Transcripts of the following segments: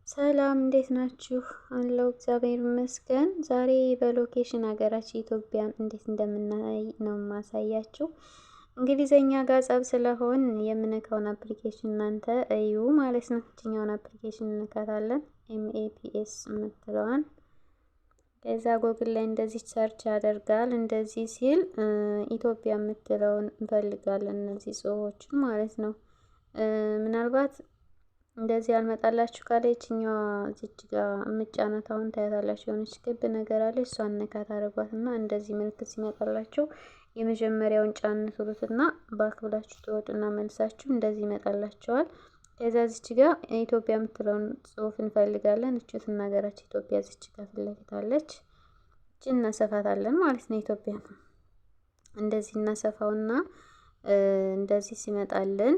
ሰላም እንዴት ናችሁ? አለው እግዚአብሔር ይመስገን። ዛሬ በ location ሀገራችን ኢትዮጵያን እንዴት እንደምናይ ነው የማሳያችሁ። እንግሊዘኛ ጋር ጸብ ስለሆን የምነካውን application እናንተ እዩ ማለት ነው። እችኛውን application እንነካታለን፣ MAPS የምትለዋን። ከዛ ጎግል ላይ እንደዚህ search ያደርጋል። እንደዚህ ሲል ኢትዮጵያ የምትለውን እንፈልጋለን፣ እነዚህ ጽሁፎችን ማለት ነው። ምናልባት እንደዚህ ያልመጣላችሁ ካለ ይችኛዋ እዚች ጋር የምጫናት አሁን ታያታላችሁ። የሆነች ክብ ነገር አለች። እሷን ነካ ታደርጓትና እንደዚህ ምልክት ሲመጣላችሁ የመጀመሪያውን ጫን ትሉትና back ብላችሁ ትወጡና መልሳችሁ እንደዚህ ይመጣላችኋል። ከዛ እዚች ጋር ኢትዮጵያ የምትለውን ጽሁፍ እንፈልጋለን። እችት ሀገራችን ኢትዮጵያ እዚች ጋር ፊት ለፊት አለች። እቺ እናሰፋታለን ማለት ነው። ኢትዮጵያ እንደዚህ እናሰፋውና እንደዚህ ሲመጣልን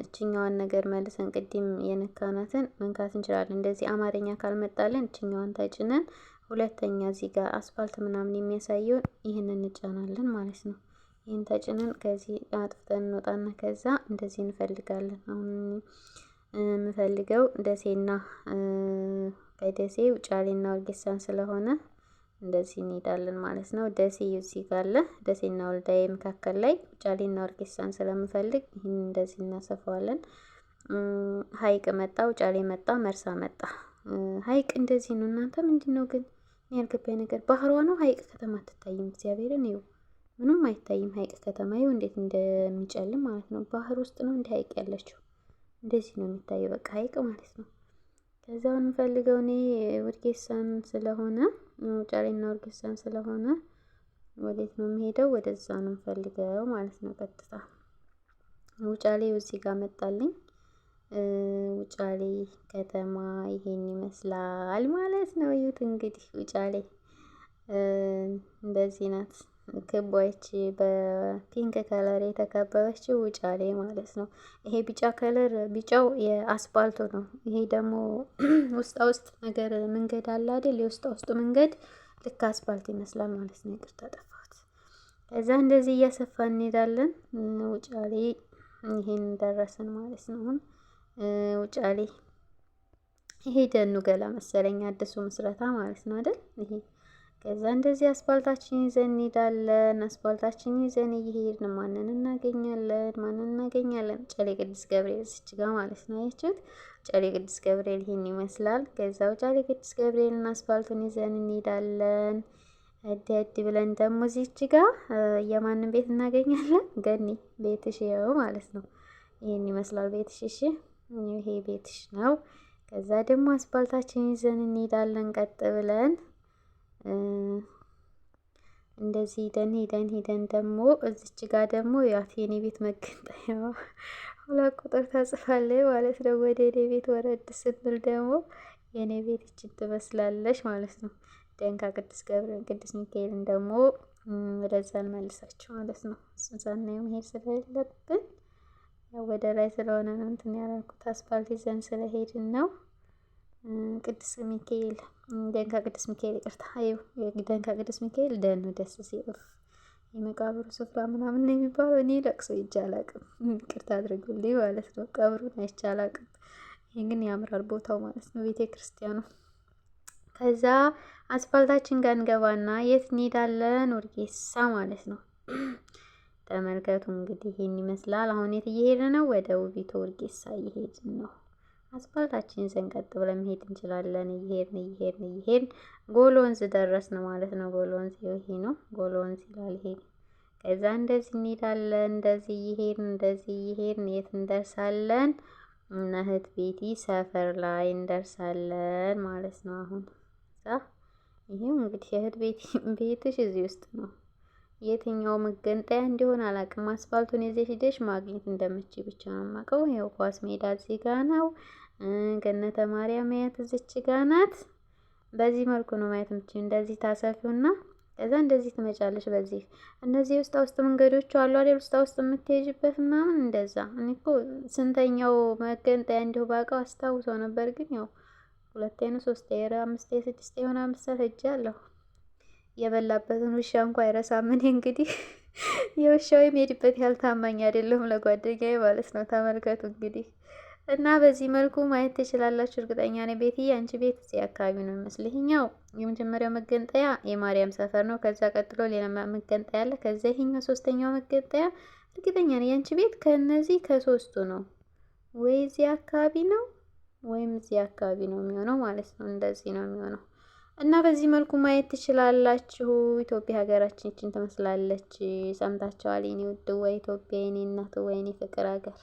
እችኛዋን ነገር መልሰን ቅድም የነካናትን መንካት እንችላለን። እንደዚህ አማርኛ ካልመጣልን እችኛዋን ተጭነን ሁለተኛ እዚህ ጋር አስፋልት ምናምን የሚያሳየውን ይህን እንጫናለን ማለት ነው። ይህን ተጭነን ከዚህ አጥፍተን እንወጣና ከዛ እንደዚህ እንፈልጋለን። አሁን የምፈልገው ደሴና ከደሴ ውጫሌና ወርጌሳን ስለሆነ እንደዚህ እንሄዳለን ማለት ነው። ደሴ እዚህ ጋር አለ። ደሴና ወልዳዬ መካከል ላይ ውጫሌና ወርጌሳን ስለምፈልግ ይህን እንደዚህ እናሰፋዋለን። ሀይቅ መጣ፣ ውጫሌ መጣ፣ መርሳ መጣ። ሀይቅ እንደዚህ ነው። እናንተ ምንድን ነው ግን ያልገባኝ ነገር ባህሯ ነው። ሀይቅ ከተማ አትታይም። እግዚአብሔርን ይኸው ምንም አይታይም። ሀይቅ ከተማ ይኸው እንዴት እንደሚጨልም ማለት ነው። ባህር ውስጥ ነው እንደ ሀይቅ ያለችው እንደዚህ ነው የሚታየው። በቃ ሀይቅ ማለት ነው። ከዛው እንፈልገው እኔ ውርጌሳን ስለሆነ ውጫሌና ውርጌሳን ስለሆነ ወዴት ነው የሚሄደው? ወደዛ ነው የምፈልገው ማለት ነው። ቀጥታ ውጫሌ እዚህ ጋር መጣልኝ። ውጫሌ ከተማ ይሄን ይመስላል ማለት ነው። እዩት እንግዲህ ውጫሌ እንደዚህ ናት። ክቧች በ pink color የተከበበችው ውጫሌ ማለት ነው። ይሄ ቢጫ color ቢጫው የአስፋልቱ ነው። ይሄ ደግሞ ውስጣ ውስጥ ነገር መንገድ አለ አይደል? የውስጣ ውስጡ መንገድ ልክ አስፋልት ይመስላል ማለት ነው። ይቅርታ ጠፋሁት። ከዛ እንደዚህ እያሰፋ እንሄዳለን። ውጫሌ ይሄን ደረስን ማለት ነው። አሁን ውጫሌ ይሄ ደኑ ገላ መሰለኝ አዲሱ ምስረታ ማለት ነው አይደል? ይሄ ከዛ እንደዚህ አስፋልታችን ይዘን እንሄዳለን። አስፋልታችን ይዘን እየሄድን ማንን እናገኛለን? ማንን እናገኛለን? ጨሌ ቅዱስ ገብርኤል እዚች ጋ ማለት ነው። አያችሁት? ጨሌ ቅዱስ ገብርኤል ይሄን ይመስላል። ከዛው ጨሌ ቅዱስ ገብርኤልን አስፋልቱን ይዘን እንሄዳለን። እድ እድ ብለን ደግሞ እዚች ጋ የማንን ቤት እናገኛለን? ገኒ ቤትሽ ይኸው ማለት ነው። ይሄን ይመስላል ቤትሽ። እሺ ይሄ ቤትሽ ነው። ከዛ ደግሞ አስፋልታችን ይዘን እንሄዳለን ቀጥ ብለን እንደዚህ ሂደን ሂደን ሂደን ደግሞ እዚች ጋር ደግሞ ያት የኔ ቤት መገንጠያዋ 2 ቁጥር ታጽፋለች ማለት ነው። ወደ እኔ ቤት ወረድ ስንል ደግሞ የኔ ቤት ይችን ትመስላለች ማለት ነው። ደንካ ቅዱስ ገብርኤል ቅዱስ ሚካኤልን ደግሞ ወደዛ እንመልሳቸው ማለት ነው። እሱን ሳናየው መሄድ ስለሌለብን ወደ ላይ ስለሆነ ነው እንትን ያላልኩት አስፋልት ይዘን ስለሄድን ነው። ቅዱስ ሚካኤል ደንካ ቅዱስ ሚካኤል ይቅርታ፣ አዩ ደንካ ቅዱስ ሚካኤል ደኑ ደስ ሲል የመቃብሩ ስፍራ ምናምን ነው የሚባለው። እኔ ለቅሶ ሄጄ አላቅም፣ ይቅርታ አድርጉልኝ ማለት ነው። ቀብሩን አይቼ አላቅም። ይሄ ግን ያምራል ቦታው ማለት ነው፣ ቤተ ክርስቲያኑ። ከዛ አስፋልታችን ጋር እንገባና የት እንሄዳለን? ወርጌሳ ማለት ነው። ተመልከቱ እንግዲህ ይሄን ይመስላል። አሁን የት እየሄድን ነው? ወደ ውቢቶ ወርጌሳ እየሄድን ነው። አስፋልታችን ይዘን ቀጥ ብለን መሄድ እንችላለን። እየሄድን እየሄድን እየሄድን ጎል ወንዝ ደረስን ማለት ነው። ጎል ወንዝ ይሄ ነው። ጎል ወንዝ ይላል ይሄ። ከዛ እንደዚህ እንሄዳለን። እንደዚህ እየሄድን እንደዚህ እየሄድን የት እንደርሳለን? እነ እህት ቤቲ ሰፈር ላይ እንደርሳለን ማለት ነው። አሁን እዛ ይሄው እንግዲህ የእህት ቤቲ ቤትሽ እዚህ ውስጥ ነው። የትኛው መገንጠያ እንዲሆን አላውቅም። አስፋልቱን ይዘሽ ሂደሽ ማግኘት እንደምችል ብቻ ነው የማውቀው። ይኸው ኳስ ሜዳ እዚህ ጋ ነው። ገነተ ማርያም ያት እዚች ጋ ናት። በዚህ መልኩ ነው ማየት የምችል። እንደዚህ ታሰፊውና ከዛ እንደዚህ ትመጫለሽ። በዚህ እነዚህ ውስጣ ውስጥ መንገዶቹ አሉ አይደል? ውስጣ ውስጥ የምትሄጂበት ምናምን እንደዛ። እኔ እኮ ስንተኛው መገንጠያ እንዲሁ ባውቀው አስታውሰው ነበር፣ ግን ያው ሁለቴ ነው ሶስቴ፣ አምስቴ፣ ስድስቴ የሆነ 5 ሰዓት ሄጃለሁ። የበላበትን ውሻ እንኳ አይረሳም። እኔ እንግዲህ የውሻው የሚሄድበት ያህል ታማኝ አይደለሁም ለጓደኛዬ ማለት ነው። ተመልከቱ እንግዲህ እና በዚህ መልኩ ማየት ትችላላችሁ። እርግጠኛ ነኝ ቤትዬ፣ አንቺ ቤት እዚህ አካባቢ ነው የሚመስል። ይሄኛው የመጀመሪያው መገንጠያ የማርያም ሰፈር ነው። ከዛ ቀጥሎ ሌላ መገንጠያ አለ። ከዛ ይሄኛው ሶስተኛው መገንጠያ። እርግጠኛ ነኝ ያንቺ ቤት ከነዚህ ከሶስቱ ነው፣ ወይ እዚህ አካባቢ ነው ወይም እዚህ አካባቢ ነው የሚሆነው ማለት ነው። እንደዚህ ነው የሚሆነው እና በዚህ መልኩ ማየት ትችላላችሁ። ኢትዮጵያ ሀገራችን ይችን ትመስላለች። ሰምታችኋል። የኔ ውድ ወይ ኢትዮጵያ፣ የኔ እናት ወይ የኔ ፍቅር ሀገር።